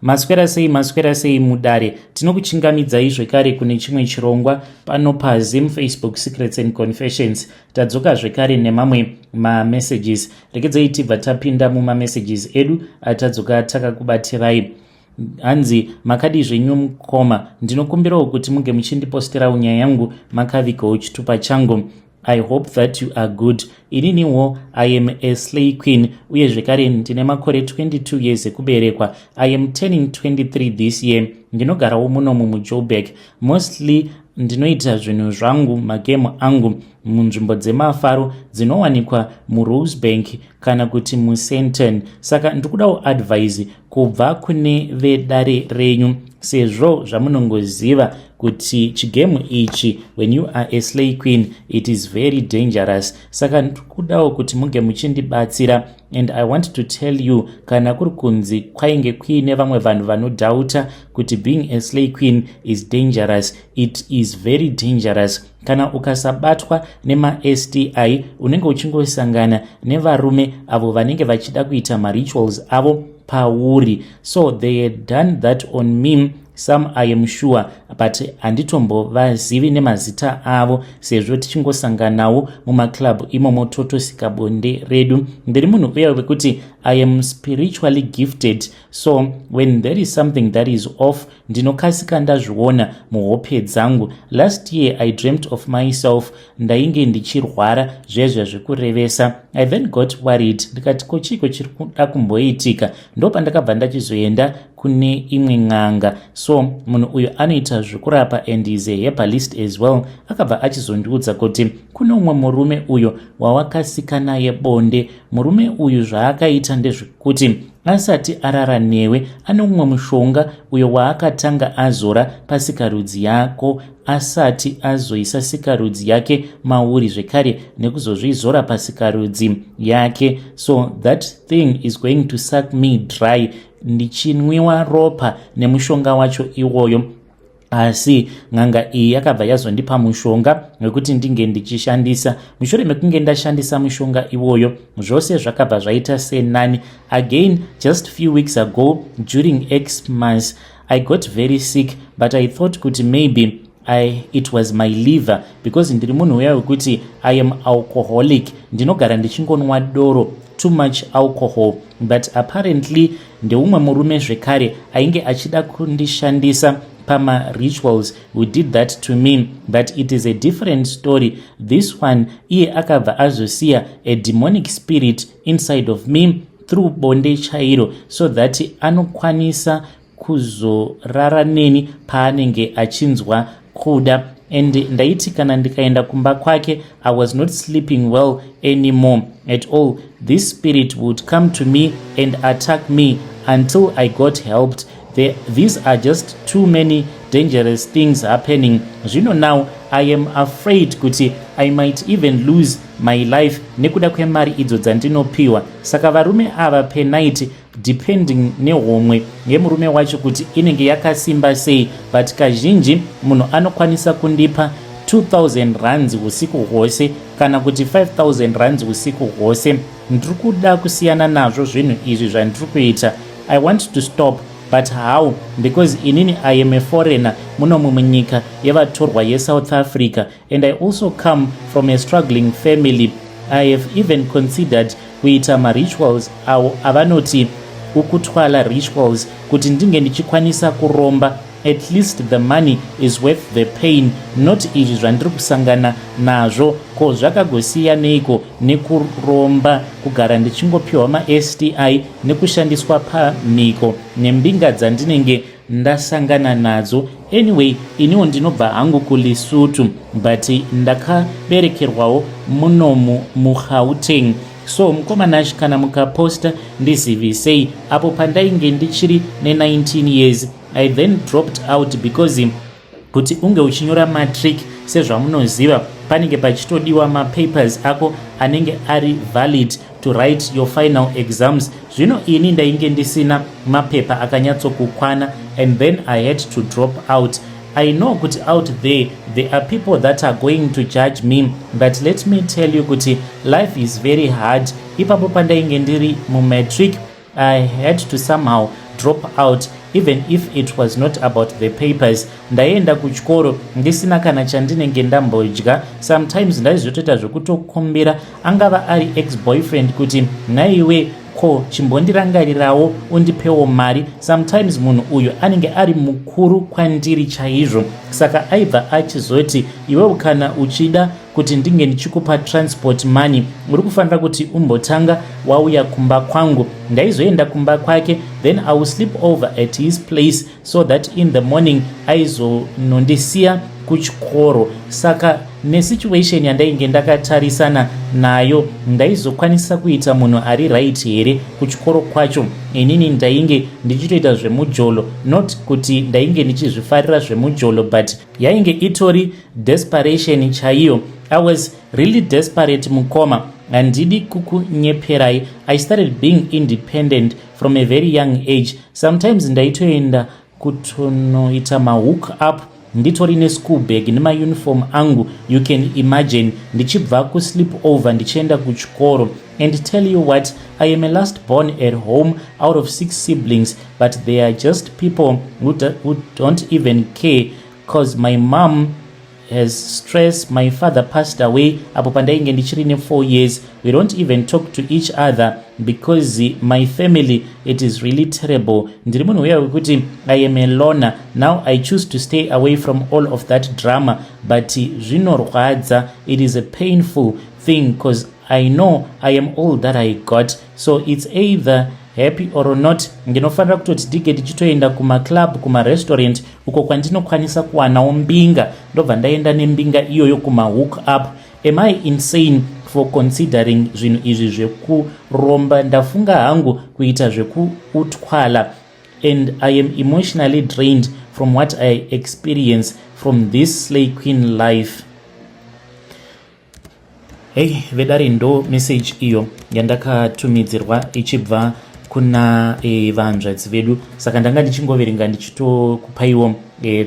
Maswera sei, maswera sei mudare? Tinokuchingamidzai zvekare kune chimwe chirongwa pano paZim Facebook Secrets and Confessions. Tadzoka zvekare nemamwe mamessages. Regedzai tibva tapinda mumamessages edu atadzoka takakubatirai. Hanzi, "Makadii zvenyu mukoma? Ndinokumbirawo kuti muge muchindiposterawo nyaya yangu makavigawo chitupa changu. I hope that you are good. Ininiwo I am a slay queen, uye zvekare ndine makore 22 years ekuberekwa. I am turning 23 this year. Ndinogarawo munomu muJoburg. Mostly ndinoita zvinhu zvangu, magemu angu, munzvimbo dzemafaro dzinowanikwa muRosebank kana kuti muSandton. Saka ndiri kudawo advice kubva kune vedare renyu, sezvo zvamunongoziva kuti chigemu ichi, when you are a slay queen, it is very dangerous. Saka ndiri kudawo kuti muge muchindibatsira. And I want to tell you, kana kuri kunzi kwainge kuine vamwe vanhu vanodhauta kuti being a slay queen is dangerous, it is very dangerous. Kana ukasabatwa nemaSTI, unenge uchingosangana nevarume avo vanenge vachida kuita marituals avo pauri. So they had done that on me. Some I am sure, but handitombovazivi nemazita avo, sezvo tichingosanganawo mumaclub imomo, totosika bonde redu. Ndiri munhu uya wekuti I am spiritually gifted, so when there is something that is off, ndinokasika ndazviona muhope dzangu. Last year I dreamt of myself ndainge ndichirwara zvezve zvekurevesa. I then got worried, ndikati, 'Ko chiiko chiri kuda kumboitika?' Ndopandakabva ndachizoenda kune imwe n'anga. So munhu uyu anoita zvekurapa and is a herbalist as well. Akabva achizondiudza kuti kune umwe murume uyo wawakasika naye bonde. Murume uyu zvaakaita ndezvekuti asati arara newe, ane umwe mushonga uyo waakatanga azora pasikarudzi yako asati azoisa sikarudzi yake mauri, zvekare nekuzozvizora pasikarudzi yake. So that thing is going to suck me dry, ndichinwiwa ropa nemushonga wacho iwoyo. Asi n'anga iyi yakabva yazondipa mushonga wekuti ndinge ndichishandisa. Mushure mekunge ndashandisa mushonga iwoyo, zvose zvakabva zvaita senani. Again, just few weeks ago during Xmas, I got very sick, but I thought kuti maybe it was my liver, because ndiri munhu uya wekuti I am alcoholic, ndinogara ndichingonwa doro, too much alcohol. But apparently ndeumwe murume zvekare ainge achida kundishandisa pamarituals who did that to me. But it is a different story, this one. Iye akabva azosiya a demonic spirit inside of me through bonde chairo, so that anokwanisa kuzorara neni paanenge achinzwa kuda. And ndaiti kana ndikaenda kumba kwake, I was not sleeping well anymore at all. This spirit would come to me and attack me until I got helped. These are just too many dangerous things happening. Zvino now I am afraid kuti I might even lose my life nekuda kwemari idzo dzandinopiwa. Saka varume ava, per night, depending nehomwe yemurume wacho kuti inenge yakasimba sei, but kazhinji munhu anokwanisa kundipa 2000 rands usiku hwose kana kuti 5000 rands usiku hwose. Ndiri kuda kusiyana nazvo zvinhu izvi zvandiri kuita. I want to stop, but how? Because inini I am a foreigner munomu munyika yevatorwa yeSouth Africa, and I also come from a struggling family. I have even considered kuita marituals avo avanoti ukuthwala rituals, kuti ndinge ndichikwanisa kuromba. At least the money is worth the pain, not izvi zvandiri kusangana nazvo. Ko zvakagosiyaneiko nekuromba, kugara ndichingopiwa maSTI nekushandiswa pamhiko nembinga dzandinenge ndasangana nadzo? Anyway, iniwo ndinobva hangu kuLesotho, but ndakaberekerwawo munomu muGauteng. So mukomanashi, kana mukaposta, ndizivisei. Apo pandainge ndichiri ne19 years, I then dropped out, because kuti unge uchinyora matric, sezvamunoziva, panenge pachitodiwa mapapers ako anenge ari valid to write your final exams. Zvino ini ndainge ndisina mapepa akanyatsokukwana, and then I had to drop out. I know kuti out there, there are people that are going to judge me, but let me tell you kuti life is very hard. Ipapo pandainge ndiri mumatric, I had to somehow drop out even if it was not about the papers. Ndaienda kuchikoro ndisina kana chandinenge ndambodya. Sometimes ndaizotoita zvekutokumbira, angava ari ex boyfriend, kuti nhaiwe, ko chimbondirangarirawo undipewo mari. Sometimes munhu uyu anenge ari mukuru kwandiri chaizvo, saka aibva achizoti, "Iwewo kana uchida kuti ndinge ndichikupa transport money, uri kufanira kuti umbotanga wauya kumba kwangu." Ndaizoenda kumba kwake, then I will sleep over at his place so that in the morning aizonondisiya kuchikoro. Saka nesituation yandainge ndakatarisana nayo, ndaizokwanisa kuita munhu ari right here kuchikoro kwacho? Inini ndainge ndichitoita zvemujolo, not kuti ndainge ndichizvifarira zvemujolo, but yainge itori desperation chaiyo. I was really desperate, mukoma, handidi kukunyeperai. I started being independent from a very young age. Sometimes ndaitoenda kutonoita mahook up nditori neschool bag nemauniform angu. You can imagine, ndichibva kusleep over ndichienda kuchikoro. And tell you what, I am a last born at home out of six siblings, but they are just people who don't even care because my mom has stress. My father passed away apo pandainge ndichiri ne4 years. We don't even talk to each other because my family, it is really terrible. Ndiri munhu uya wekuti I am a loner now. I choose to stay away from all of that drama, but zvinorwadza. It is a painful thing because I know I am all that I got, so it's either happy or not. Ndinofanira kutoti tige tichitoenda kumaclub, kumarestaurant uko kwandinokwanisa kuwanawo mbinga, ndobva ndaenda nembinga iyoyo kumahook up. Am I insane for considering zvinhu izvi zvekuromba? Ndafunga hangu kuita zvekuutwala and I am emotionally drained from what I experience from this slay queen life. Hei vedare, ndo message iyo yandakatumidzirwa ichibva kuna vanzvadzi vedu. Saka ndanga ndichingoverenga ndichitokupaiwo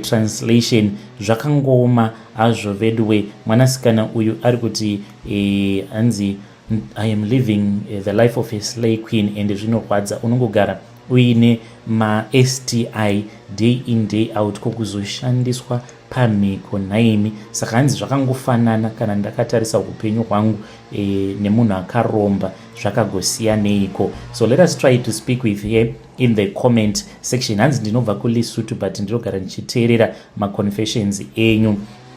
translation. Zvakangooma hazvo veduwe. Mwanasikana uyu ari kuti hanzi I am living the life of a slay queen and zvinorwadza. Unongogara uine maSTI day in, day out, kwokuzoshandiswa pamhiko nhaimi. Saka hanzi zvakangofanana kana ndakatarisa upenyu hwangu nemunhu akaromba, zvakagosiyaneiko? So let us try to speak with her in the comment section. Hanzi ndinobva kuLesotho, but ndinogara ndichiteerera maconfessions enyu.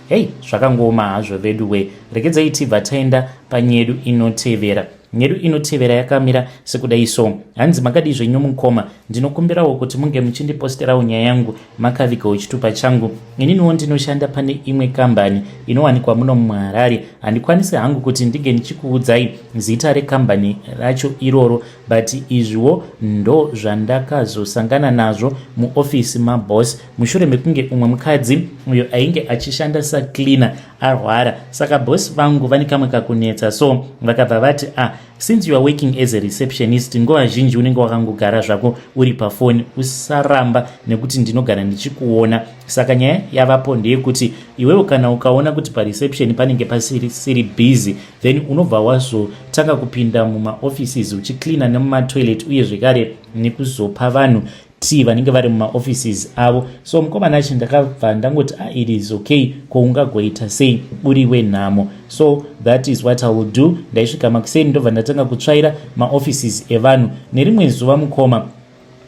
Hei, zvakangooma hazvo veduwe. Regedzai tibva taenda panyedu inotevera. Nyedu inotevera yakamira sekudai so. Hanzi, "Makadi zvenyu mukoma? Ndinokumbirawo kuti munge muchindiposterawo nyaya yangu makavigawo chitupa changu. Ininiwo ndinoshanda pane imwe kambani inowanikwa muno muHarare. Handikwanisi hangu kuti ndinge ndichikuudzai zita rekambani racho iroro, but izviwo ndo zvandakazosangana nazvo muofisi maboss mushure mekunge umwe mukadzi uyo ainge achishanda sacleaner arwara. Saka bosi vangu vane kamwe kakunetsa, so vakabva vati, 'Ah, since you are working as a receptionist, nguva zhinji unenge wakangogara zvako uri pafoni, usaramba nekuti ndinogara ndichikuona. Saka nyaya yavapo ndeyekuti iwewo kana ukaona kuti pareception panenge pasiri busy, then unobva wazotanga kupinda mumaoffices uchicleana nemumatoilet, uye zvekare nekuzopa vanhu tea vanenge vari mumaoffices avo.' So mukomana achi ndakabva ndangoti, 'Ah, it is okay, ko ungagoita sei uri wenhamo? So that is what I will do.' Ndaisvika makuseni, ndobva ndatanga kutsvaira maoffices evanhu. Nerimwe zuva mukoma,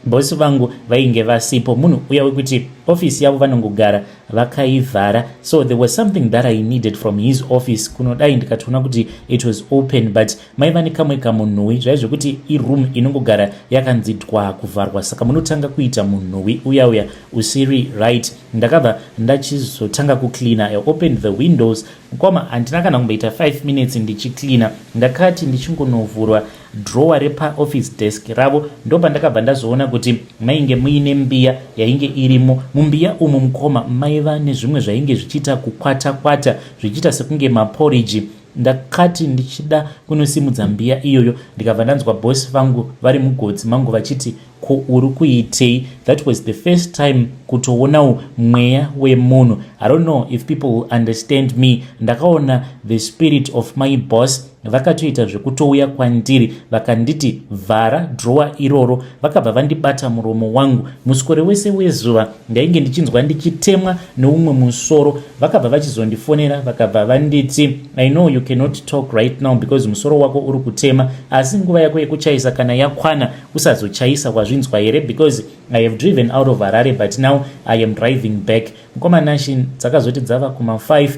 bosi vangu vainge vasipo, munhu uya wekuti ofisi yavo vanongogara vakaivhara. So there was something that I needed from his office. Kunodai ndikatoona kuti it was open, but maiva nekamwe kamunhuwi, zvai zvekuti iroom inongogara yakanzi twa kuvharwa, saka munotanga kuita munhuwi uya uya usiri right. Ndakabva ndachizotanga kucleana. I opened the windows. Mukoma, handina kana kumboita 5 minutes ndichicleana, ndakati ndichingonovhurwa drawer repaoffice desk ravo, ndopandakabva ndazoona kuti mainge muine mbiya yainge irimo. Mumbiya umu mukoma maiva nezvimwe zvainge zvichiita kukwata kwata, zvichiita sekunge maporiji. Ndakati ndichida kunosimudza mbiya iyoyo, ndikabva ndanzwa bosi vangu vari mugotsi mangu vachiti, 'Ko uri kuitei?' That was the first time kutoonawo mweya wemunhu. I don't know if people will understand me. Ndakaona the spirit of my boss. Vakatoita zvekutouya kwandiri vakanditi vhara drawer iroro. Vakabva vandibata muromo wangu. Muswere wese wezuva ndainge ndichinzwa ndichitemwa neumwe musoro. Vakabva vachizondifonera, vakabva vanditi, "I know you cannot talk right now because musoro wako uri kutema, asi nguva yako yekuchaisa kana yakwana usazochaisa, wazvinzwa here? Because I have driven out of Harare, but now I am driving back." Mukoma Nashi, dzakazoti dzava kuma5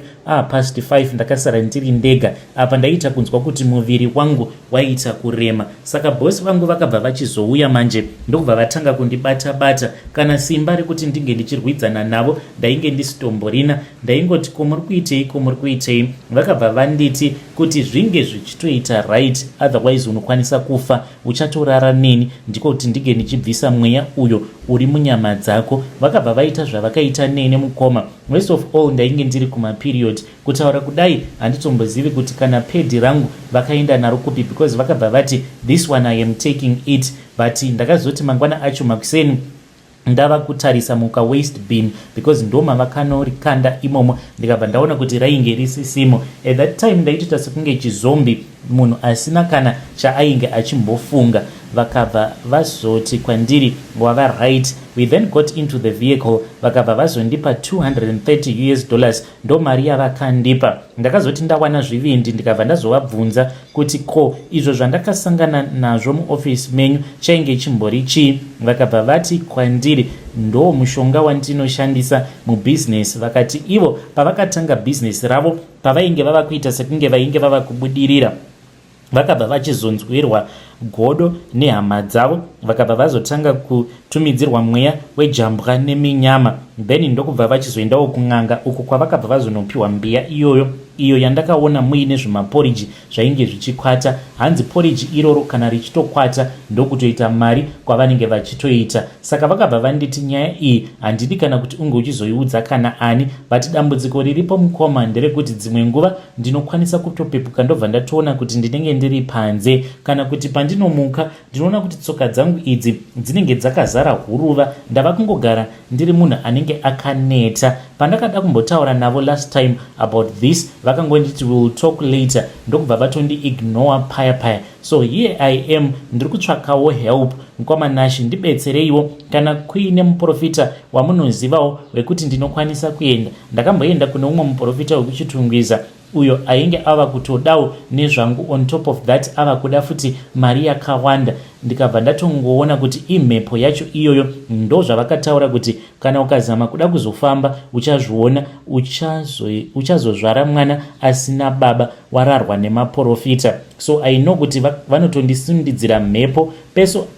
past 5, ndakasara ndiri ndega. Apa ndaita kunzwa kuti muviri wangu waita kurema. Saka bhosi vangu vakabva vachizouya manje, ndokubva vatanga kundibata-bata. Kana simba rekuti ndinge ndichirwidzana navo ndainge ndisitomborina. Ndaingoti, "Ko muri kuitei? Ko muri kuitei?" Vakabva vanditi kuti zvinge zvichitoita right, otherwise unokwanisa kufa, uchatorara neni, ndiko kuti ndinge ndichibvisa mweya uyo uri munyama dzako. Vakabva vaita zvavakaita neni, mukoma. Worst of all, ndainge ndiri kumaperiod. Kutaura kudai, handitombozivi kuti kana pad rangu vakaenda naro kupi, because vakabva vati, "This one I am taking it." But ndakazoti mangwana acho makuseni ndava kutarisa muka waste bin, because ndo mavakanorikanda imomo, ndikabva ndaona kuti rainge risisimo. At that time ndaitoita sekunge chizombie, munhu asina kana chaainge achimbofunga. Vakabva vazoti kwandiri, "Wava right." We then got into the vehicle. Vakabva vazondipa US$230, ndo mari yavakandipa. Ndakazoti ndawana zvivindi, ndikabva ndazovabvunza kuti ko izvo zvandakasangana nazvo muofisi menyu chainge chimbori chii? Vakabva vati kwandiri ndo mushonga wandinoshandisa mubhizinesi. Vakati ivo pavakatanga bhizinesi ravo, pavainge vava kuita sekunge vainge vava kubudirira, vakabva vachizonzwirwa godo nehama dzavo. Vakabva vazotanga kutumidzirwa mweya wejambwa neminyama. Then ndokubva vachizoendawo kun'anga, uko kwavakabva vazonopiwa mbiya iyoyo, iyo yandakaona muine zvimaporiji zvainge zvichikwata. Hanzi poriji iroro kana richitokwata, ndokutoita mari kwavanenge vachitoita. Saka vakabva vanditi nyaya iyi handidi kana kuti unge uchizoiudza kana ani. But dambudziko riripo, mukoma, nderekuti dzimwe nguva ndinokwanisa kutopepuka, ndobva ndatoona kuti ndinenge ndiri panze, kana kuti pandinomuka ndinoona kuti tsoka dzangu idzi dzinenge dzakazara huruva. Ndava kungogara ndiri munhu anenge akaneta. Pandakada kumbotaura navo last time about this, vakangonditi, "Will talk later," ndokubva vatondiignore paya paya. So here I am, ndiri kutsvakawo help. Mukoma Nashi, ndibetsereiwo kana kuine muprofita wamunozivawo wekuti ndinokwanisa kuenda. Ndakamboenda kune umwe muprofita wekuChitungwiza uyo ainge ava kutodawo nezvangu. On top of that, ava kuda futi mari yakawanda. Ndikabva ndatongoona kuti imhepo yacho iyoyo. Ndo zvavakataura kuti kana ukazama kuda kuzofamba, uchazviona, uchazozvara mwana asina baba, wararwa nemaprofita. So I know kuti vanotondisundidzira mhepo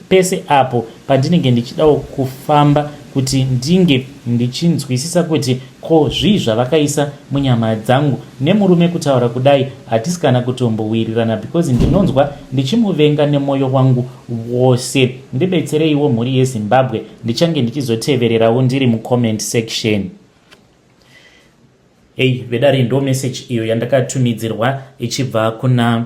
pese apo pandinenge ndichidawo kufamba, kuti ndinge ndichinzwisisa kuti ko zvii zvavakaisa munyama dzangu. Nemurume, kutaura kudai, hatisi kana kutombowirirana, because ndinonzwa ndichimuvenga nemwoyo wangu wose. Ndibetsereiwo, mhuri yeZimbabwe. Ndichange ndichizotevererawo ndiri mucomment section. Ei vedare, ndo message iyo yandakatumidzirwa ichibva kuna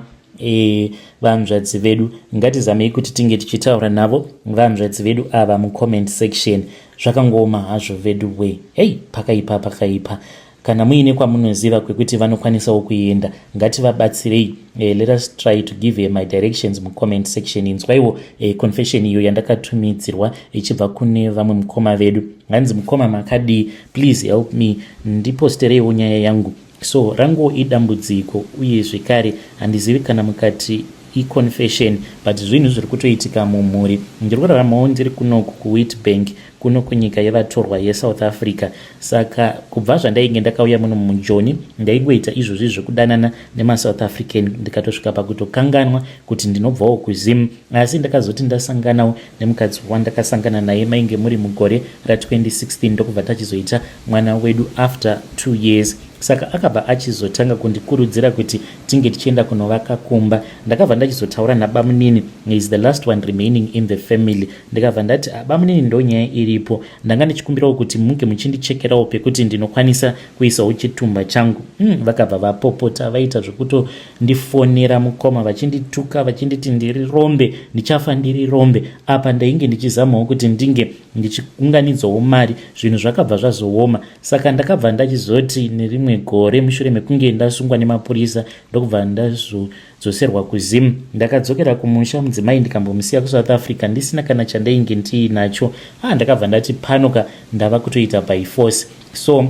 vanzvadzi vedu. Ngatizamei kuti tinge tichitaura navo vanzvadzi vedu ava mucomment section. Zvakangooma hazvo vedu we. Hei, pakaipa, pakaipa. Kana muine kwamunoziva kwekuti vanokwanisawo kuenda, ngativabatsirei. Let us try to give her my directions mucomment section. Inzwaiwo confession iyo yandakatumidzirwa ichibva kune vamwe mukoma vedu. Hanzi, "Mukoma, makadii? Please help me, ndipostereiwo nyaya yangu. So ranguwo idambudziko, uye zvekare handizivi kana mukati iconfession, but zvinhu zviri kutoitika mumhuri. Ndiri kuraramawo ndiri kunoku kuWitbank, kuno kunyika yevatorwa yeSouth Africa. Saka kubva zvandainge ndakauya muno muJoni, ndaingoita izvozvi zvekudanana nemaSouth African, ndikatosvika pakutokanganwa kuti ndinobvawo kuZim. Asi ndakazoti ndasanganawo nemukadzi wandakasangana naye, mainge muri mugore ra2016, ndokubva tachizoita mwana wedu after 2 years. Saka akabva achizotanga kundikurudzira kuti tinge tichienda kunovaka kumba. Ndakabva ndachizotaura nabamunini, is the last one remaining in the family. Ndikabva ndati, 'Bamunini, ndo nyaya iripo. Ndanga ndichikumbirawo kuti munge muchindichekerawo pekuti ndinokwanisa kuisawo chitumba changu.' Vakabva vapopota, vaita zvekutondifonera, mukoma, vachindituka, vachinditi ndiri rombe, ndichafa ndiri rombe. Apa ndainge ndichizamawo kuti ndinge Ndichiunganidzawo mari, zvinhu zvakabva zvazooma. Saka ndakabva ndachizoti nerimwe gore, mushure mekunge ndasungwa nemapurisa, ndokubva ndazodzoserwa kuZim. Ndakadzokera kumusha, mudzimai ndikambomusiya kuSouth Africa ndisina kana chandainge ndiinacho. Ah, ndakabva ndati panoka ndava kutoita by force. So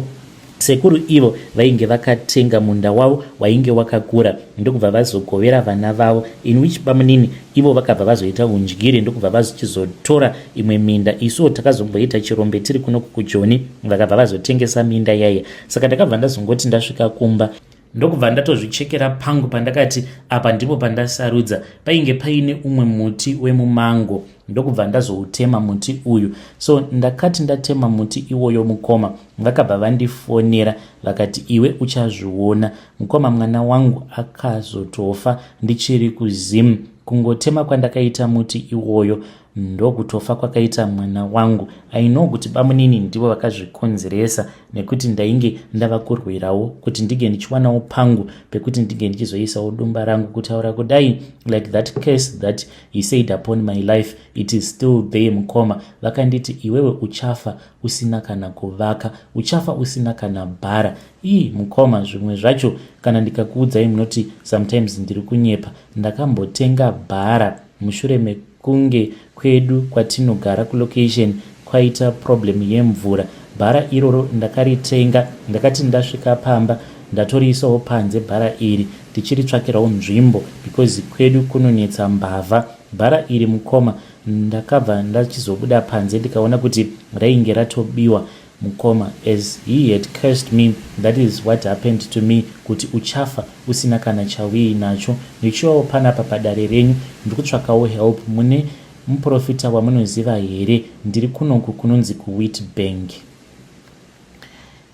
sekuru ivo vainge vakatenga munda wavo wainge wakakura, ndokubva vazogovera vana vavo, in which bamunini ivo vakabva vazoita undyire, ndokubva vachizotora imwe minda. Isuwo takazomboita chirombe tiri kuno kuJoni, vakabva vazotengesa minda yaiya. Saka ndakabva ndazongoti ndasvika kumba, ndokubva ndatozvichekera pangu pandakati apa ndipo pandasarudza. Painge paine umwe muti wemumango, ndokubva ndazoutema muti uyu. So ndakati ndatema muti iwoyo, mukoma, vakabva vandifonera vakati, "Iwe uchazviona." Mukoma, mwana wangu akazotofa ndichiri kuZim. Kungotema kwandakaita muti iwoyo, ndokutofa kwakaita mwana wangu. I know kuti bamunini ndivo vakazvikonzeresa, nekuti ndainge ndava kurwirawo kuti ndinge ndichiwanawo pangu pekuti ndinge ndichizoisawo dumba rangu. Kutaura kudai, like that case that he said upon my life, it is still there. Mukoma, vakanditi, "Iwewe uchafa usina kana kuvaka, uchafa usina kana bhara." Ii, mukoma, zvimwe zvacho kana ndikakuudzai munoti sometimes ndiri kunyepa. Ndakambotenga bhara mushure mekunge kwedu kwatinogara kulocation kwaita problem yemvura. Bhara iroro ndakaritenga. Ndakati ndasvika pamba, ndatoriisawo panze bhara iri, ndichiritsvakirawo nzvimbo because kwedu kunonetsa mbavha. Bhara iri, mukoma, ndakabva ndachizobuda panze ndikaona kuti rainge ratobiwa. Mukoma, as he had cursed me, that is what happened to me, kuti uchafa usina kana chauinacho. Ndichiwawo panapa padare renyu, ndiri kutsvakawo help. Mune muprofita wamunoziva here? Ndiri kunoku kunonzi kuWitbank.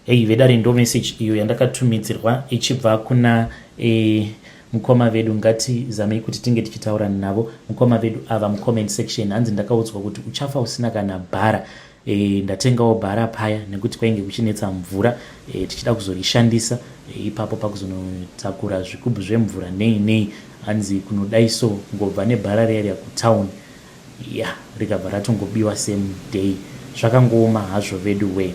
Ei vedare, ndo message iyo yandakatumidzirwa ichibva kuna mukoma vedu. Ngatizamei kuti tinge tichitaura navo mukoma vedu ava mucomment section. Hanzi, "Ndakaudzwa kuti uchafa usina kana bhara." Ndatengawo bhara paya nekuti kwainge kuchinetsa mvura, tichida kuzorishandisa ipapo pakuzonotakura zvigubhu zvemvura nei nei. Hanzi kunodai so kungobva nebhara riya riya kutown ya, rikabva ratongobiwa same day. Zvakangooma hazvo vedu we.